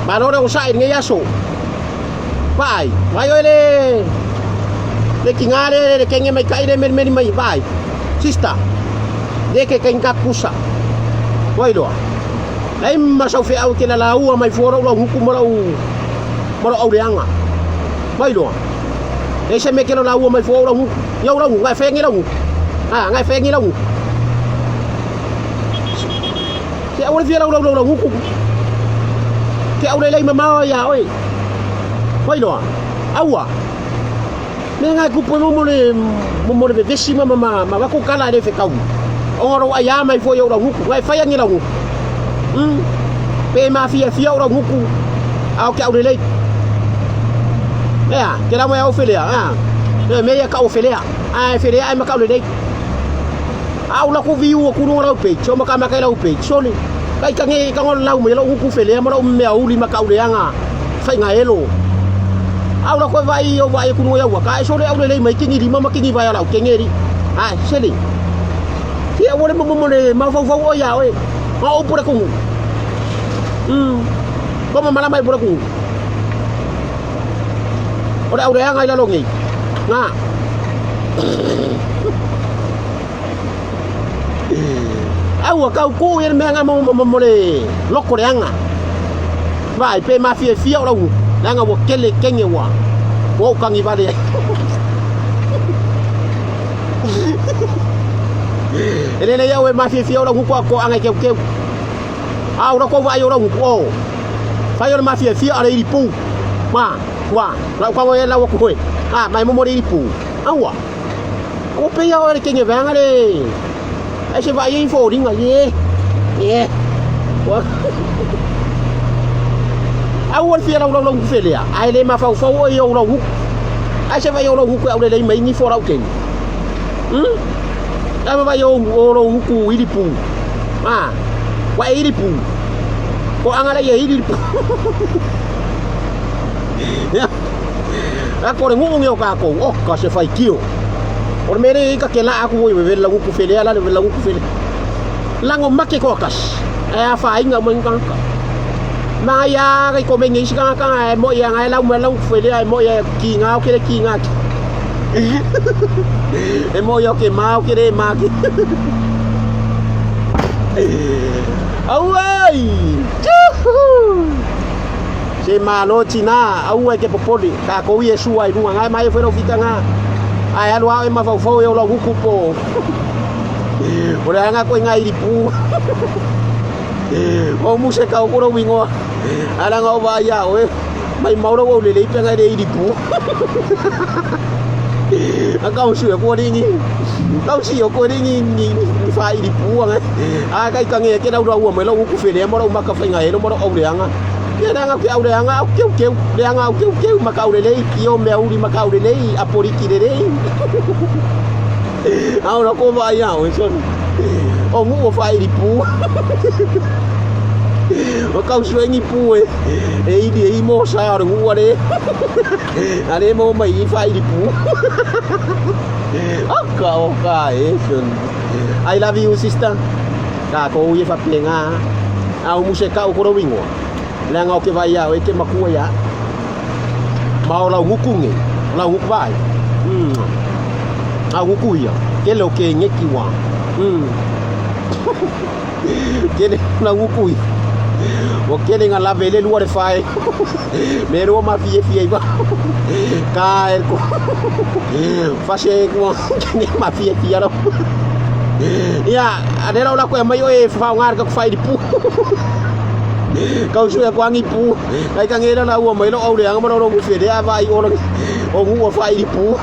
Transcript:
Malo le onosai i lenei aso. Vaai, vaai oe le le tiga le le kenge maikaʻi le melimeli mai, vaai. Sister, le ke keng ka kusa. Ua iloa. Lai ma sau feau ke la laua mai fua lou lauguku ma lou ma lou auleaga. Ua iloa. Leai se mea ke laua mai fua ou lauguku. Ia ou lauguku, ngai fengi lauguku. Ah, ngai fengi lauguku. Se aua le fia lau lau lau lauguku. Ke au lelei mamao ia oe. Ua iloa. Aua. Mea ngai kupu e momo le momo le vevesi ma ma ma ma ko kala le fekau. Ona lou aiā mai fua i ou lauguku. Ngai fai angi lauguku. Pe mafiafia ou lauguku a o ke au lelei. Ea, ke lau mai au felea. A. E mea ia ka o felea. A e felea ai ma ka au lelei. A o lakou viu aku luga lau page, o makamaka i lau page, sole. Kai ka nge ka ngol lau mai lou guku felea ma lou mea uli ma ka uleaga faiga elo. A o lakou vai o vai aku luga ia ua ka e sole au lelei mai kingi lima ma kingi vai lau kenge ri. A sele. Ti a wole mo mo le mafaufau o ia oe. Ma o pure kungu. Ko ma mala mai pure kungu. O le auleaga i lalo nei. Nga. Aua kau ku ia le mea nga mo mo mo le loko leaga. Vaai pe mafiafia o lau leaga ua kele kenge ua ua ou kagi vale ai. E le nei au e mafiafia o lau guku a koaga e keukeu. A o lau vaai o lau guku o. Fai o le mafiafia a le iri pu. Ma, ua, lau kago e lau aku hoe. A, mai mo le iri pu. Aua. Ua pei au le kenge vaega le ai se vaai ai foliga ye ye ua aua le fia laulau lau felea ae le mafaufau oe i ou lauguku ai se vaai ou lauguku e aulelei mai nifo lau kenge ai ma vaai ou o lauguku ilipu a ua e ilipu ko anga la ia ilipu A ko le nuu nge o kākou, o ka se faitio. O le mea lea i ka ke laa aku oi vevele lauguku felea la le vevele lauguku felea. Lago make ko akas. E a whainga mai ngaka. Ma ia kai ko menge isi kanga kanga e mo ia ngai lau mai lauguku felea e mo ia ki ngā o kere ki ngā ki. E mo ia o ke mā o kere e mā ki. Auai! Juhu! Se malo tina, aua e ke popoli, kākou i e sua i runga ngai mai e whero whitanga. Ai alu ao e mafaufau e ola uku po. O le anga koe ngai ripu. O muse kau kura wingoa. Aranga o vai a oe. Mai maura o lele i penga le iripu. A kau su e kua ringi. Kau si o kua ringi ni ni wha iripu anga. A kai kange e ke rau rau mai lau uku whenea mo rau maka whainga ero mo rau au leanga. Ia leanga ke au leanga au keu keu leanga au keu keu maka au lelei kio mea uri maka au lelei aporiki lelei. Au na ko vai au e son. O ngu o wha iripu. O kau suengi pu e. E iri e i mo sa o le ngu are. Are mo mai i wha iripu. Aka o ka e son. I love you sister. Ka ko ui e whapenga. A o muse kau koro wingoa. Leaga o ke vai au e ke makua ia. Ma o lau nguku nge. O lau nguku vai. Au nguku ia. Kele o ke ngeki wa. Kele lau nguku ia. O kele nga lave le lua le fae. Me rua ma fie fie iwa. Ka e ko. Fase kua kene ma fie fie lau. Ia, a le lau la koe mai oe whaonga ka ku whairi pu. Kau sue ku angi pu. Kai ka ngera la ua mai lo au le anga ma lo lo ku where a vai o o ngu o whairi pu.